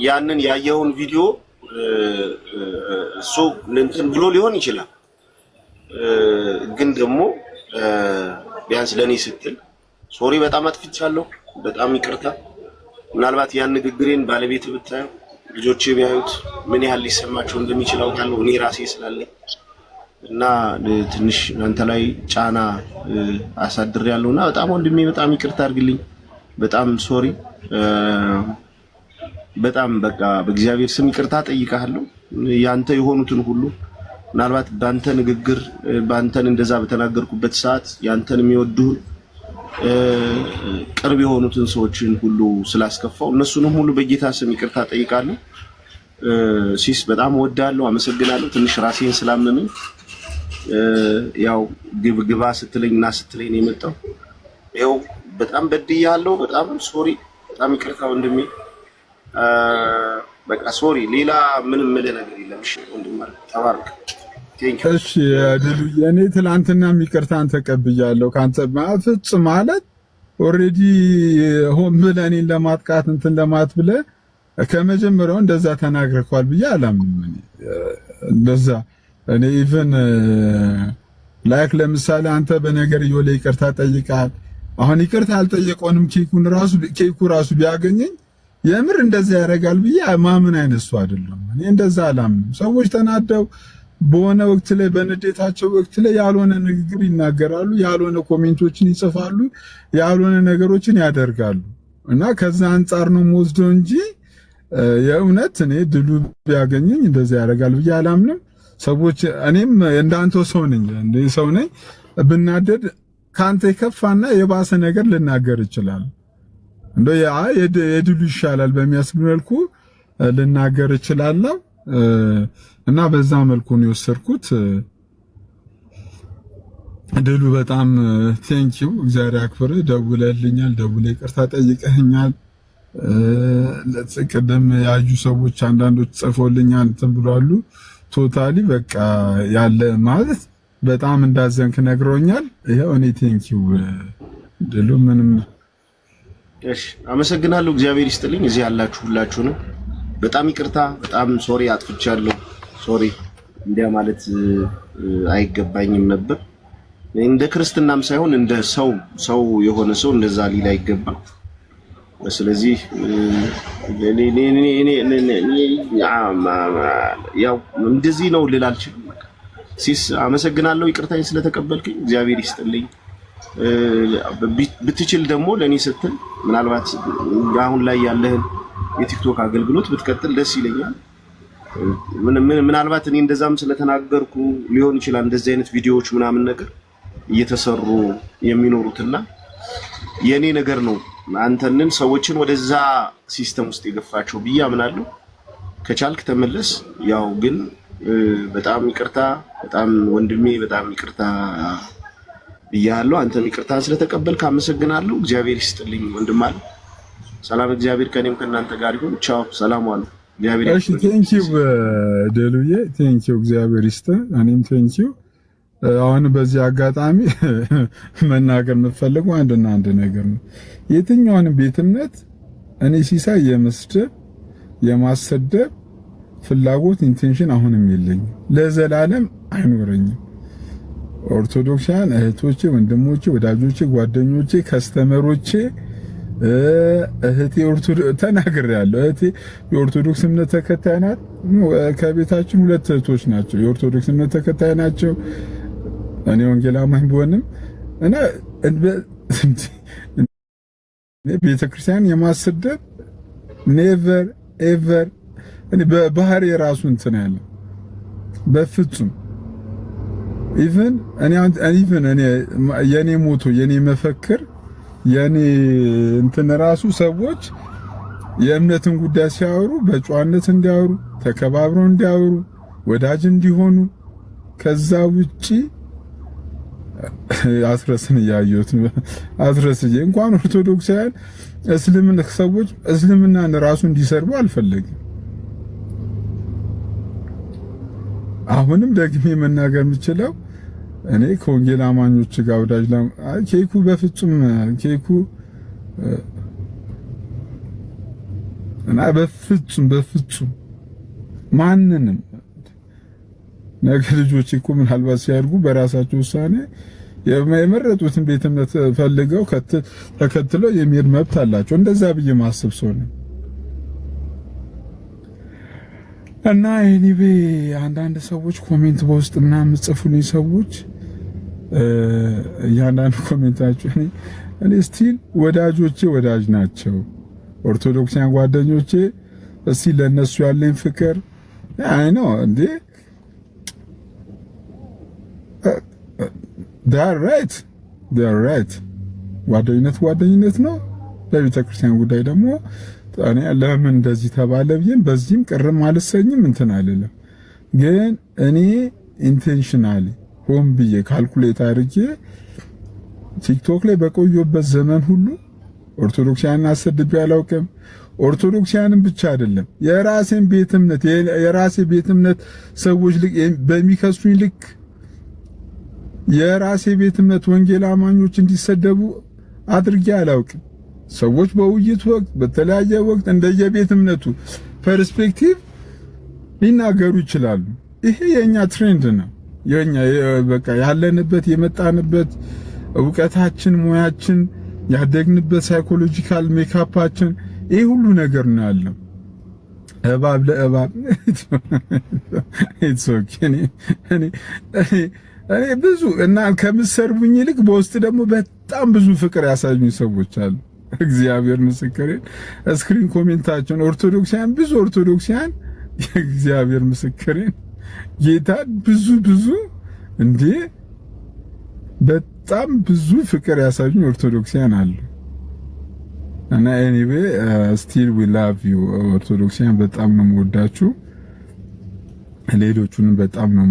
ያንን ያየውን ቪዲዮ እሱ እንትን ብሎ ሊሆን ይችላል። ግን ደግሞ ቢያንስ ለእኔ ስትል sorry፣ በጣም አጥፍቻለሁ፣ በጣም ይቅርታ። ምናልባት ያን ንግግሬን ባለቤት ብታየው፣ ልጆቼ ቢያዩት ምን ያህል ሊሰማቸው እንደሚችል አውቃለሁ እኔ ራሴ ስላለኝ እና ትንሽ አንተ ላይ ጫና አሳድሬያለሁ እና በጣም ወንድሜ በጣም ይቅርታ አድርግልኝ። በጣም sorry። በጣም በቃ በእግዚአብሔር ስም ይቅርታ ጠይቃለሁ። ያንተ የሆኑትን ሁሉ ምናልባት በአንተ ንግግር በአንተን እንደዛ በተናገርኩበት ሰዓት ያንተን የሚወዱህን ቅርብ የሆኑትን ሰዎችን ሁሉ ስላስከፋው እነሱንም ሁሉ በጌታ ስም ይቅርታ ጠይቃለሁ። Sis በጣም እወዳለሁ፣ አመሰግናለሁ። ትንሽ ራሴን ስላመመኝ ያው ግባ ስትለኝ እና ስትለኝ ነው የመጣው። ይኸው በጣም በድያለሁ። በጣም sorry፣ በጣም ይቅርታ ወንድሜ። በቃ sorry፣ ሌላ ምንም የምልህ ነገር የለም። እሺ ወንድም፣ ተባረክ። እሺ ድሉ፣ የኔ ትላንትና ይቅርታን ተቀብያለሁ ካንተ። ፍጹም ማለት already ሆን ብለህ እኔን ለማጥቃት እንትን ለማት ብለህ ከመጀመሪያው እንደዛ ተናግረኳል ብዬ አላምንም። እንደዛ እኔ even like ለምሳሌ አንተ በነገርየው ላይ ይቅርታ ጠይቀሃል። አሁን ይቅርታ ያልጠየቀውንም ኬኩን ራሱ ኬኩ ራሱ ቢያገኘኝ የምር እንደዛ ያደርጋል ብዬ ማመን አይነሱ አይደለም። እኔ እንደዛ አላምንም። ሰዎች ተናደው በሆነ ወቅት ላይ በንዴታቸው ወቅት ላይ ያልሆነ ንግግር ይናገራሉ፣ ያልሆነ comment ኦችን ይጽፋሉ፣ ያልሆነ ነገሮችን ያደርጋሉ እና ከዛ አንጻር ነው የምወስደው እንጂ የእውነት እኔ ድሉ ቢያገኘኝ እንደዛ ያደርጋል ብዬ አላምንም። ሰዎች እኔም እንዳንተው ሰው ነኝ፣ እንደ ሰው ነኝ። ብናደድ ካንተ የከፋና የባሰ ነገር ልናገር እችላለሁ። እንደው ያ የድሉ ይሻላል በሚያስብል መልኩ ልናገር እችላለሁ እና በዛ መልኩ ነው የወሰድኩት። ድሉ በጣም thank you፣ እግዚአብሔር ያክብር። ደውለህልኛል፣ ደውለህ ይቅርታ ጠይቀኸኛል። ቅድም ያዩ ሰዎች አንዳንዶች ጽፎልኛል እንትን ብሏሉ። Totally በቃ ያለ ማለት በጣም እንዳዘንክ ነግሮኛል። ይኸው እኔ thank you ድሉ ምንም እሺ፣ አመሰግናለሁ። እግዚአብሔር ይስጥልኝ። እዚህ ያላችሁ ሁላችሁንም በጣም ይቅርታ፣ በጣም sorry፣ አጥፍቻለሁ። Sorry፣ እንዲያ ማለት አይገባኝም ነበር። እንደ ክርስትናም ሳይሆን እንደ ሰው ሰው የሆነ ሰው እንደዛ ሊል አይገባም። ስለዚህ ያው እንደዚህ ነው ልል አልችልም። Sis አመሰግናለሁ፣ ይቅርታዬን ስለተቀበልክኝ እግዚአብሔር ይስጥልኝ። ብትችል ደግሞ ለእኔ ስትል ምናልባት አሁን ላይ ያለህን የቲክቶክ አገልግሎት ብትቀጥል ደስ ይለኛል። ምናልባት እኔ እንደዛም ስለተናገርኩ ሊሆን ይችላል እንደዚህ አይነት ቪዲዮዎች ምናምን ነገር እየተሰሩ የሚኖሩትና የእኔ ነገር ነው አንተንን ሰዎችን ወደዛ system ውስጥ የገፋቸው ብዬ አምናለሁ። ከቻልክ ተመለስ። ያው ግን በጣም ይቅርታ፣ በጣም ወንድሜ፣ በጣም ይቅርታ ብያለሁ። አንተም ይቅርታን ስለተቀበልክ አመሰግናለሁ። እግዚአብሔር ይስጥልኝ ወንድም አለ። ሰላም፣ እግዚአብሔር ከኔም ከእናንተ ጋር ይሁን። ቻው፣ ሰላም ዋሉ። እግዚአብሔር እሺ፣ thank you ደሉዬ፣ thank you፣ እግዚአብሔር ይስጥ። እኔም thank you። አሁን በዚህ አጋጣሚ መናገር የምፈልገው አንድና አንድ ነገር ነው። የትኛውንም ቤተ እምነት እኔ ሲሳይ የመስደብ የማሰደብ ፍላጎት intention አሁንም የለኝም፣ ለዘላለም አይኖረኝም። ኦርቶዶክሳውያን እህቶቼ፣ ወንድሞቼ፣ ወዳጆቼ፣ ጓደኞቼ፣ customer ኦቼ እህቴ ኦርቶዶክስ ተናግሬያለሁ። እህቴ የኦርቶዶክስ እምነት ተከታይ ናት። ከቤታችን ሁለት እህቶች ናቸው የኦርቶዶክስ እምነት ተከታይ ናቸው። እኔ ወንጌል አማኝ ብሆንም እና ቤተክርስቲያን የማሰደብ never ever እኔ በባህሪ የራሱ እንትን ያለ በፍጹም even እኔ የኔ motto፣ የኔ መፈክር፣ የኔ እንትን ራሱ ሰዎች የእምነትን ጉዳይ ሲያወሩ በጨዋነት እንዲያወሩ፣ ተከባብረው እንዲያወሩ፣ ወዳጅ እንዲሆኑ። ከዛ ውጪ አስረስን እያየሁት አስረስዬ እንኳን ኦርቶዶክሳውያን እስልምና ሰዎች እስልምናን ራሱ እንዲሰርቡ አልፈለግም። አሁንም ደግሜ መናገር የምችለው እኔ ከወንጌል አማኞች ጋር ወዳጅ ኬኩ በፍጹም ኬኩ እና በፍጹም በፍጹም ማንንም፣ ነገ ልጆች እኮ ምናልባት ሲያድጉ በራሳቸው ውሳኔ የመረጡትን ቤተ እምነት ፈልገው ተከትለው የሚሄድ መብት አላቸው። እንደዛ ብዬ ማስብ ሰው ነኝ። እና anyway አንዳንድ ሰዎች comment በውስጥ ምናምን የምትጽፉልኝ ሰዎች፣ እያንዳንዱ comment ኣችሁ እኔ still ወዳጆቼ ወዳጅ ናቸው። ኦርቶዶክሲያን ጓደኞቼ እስቲ ለነሱ ያለኝ ፍቅር I know እንዴ፣ they're right, they're right። ጓደኝነት ጓደኝነት ነው። በቤተ ክርስቲያን ጉዳይ ደግሞ እኔ ለምን እንደዚህ ተባለ ብዬም በዚህም ቅርም አልሰኝም፣ እንትን አልልም። ግን እኔ intentionally ሆን ብዬ calculate አድርጌ ቲክቶክ ላይ በቆየሁበት ዘመን ሁሉ ኦርቶዶክሲያንን አሰድቤ አላውቅም። ኦርቶዶክሲያንን ብቻ አይደለም፣ የራሴን ቤት እምነት፣ የራሴ ቤት እምነት ሰዎች በሚከሱኝ ልክ የራሴ ቤት እምነት ወንጌል አማኞች እንዲሰደቡ አድርጌ አላውቅም። ሰዎች በውይይት ወቅት፣ በተለያየ ወቅት እንደየቤት እምነቱ perspective ሊናገሩ ይችላሉ። ይሄ የኛ trend ነው። የኛ በቃ ያለንበት፣ የመጣንበት፣ እውቀታችን፣ ሙያችን፣ ያደግንበት psychological makeup ኣችን ይሄ ሁሉ ነገር ነው ያለው። እባብ ለእባብ it's okay። እኔ ብዙ እና ከምትሰርቡኝ ይልቅ በውስጥ ደግሞ በጣም ብዙ ፍቅር ያሳዩኝ ሰዎች አሉ። እግዚአብሔር ምስክሬን፣ screen comment ኣቸውን ኦርቶዶክሲያን፣ ብዙ ኦርቶዶክሲያን፣ እግዚአብሔር ምስክሬን፣ ጌታ ብዙ ብዙ እንዴ በጣም ብዙ ፍቅር ያሳዩኝ ኦርቶዶክሲያን አሉ። እና anyway still we love you። ኦርቶዶክሲያን በጣም ነው የምወዳችሁ። ሌሎቹንም በጣም ነው።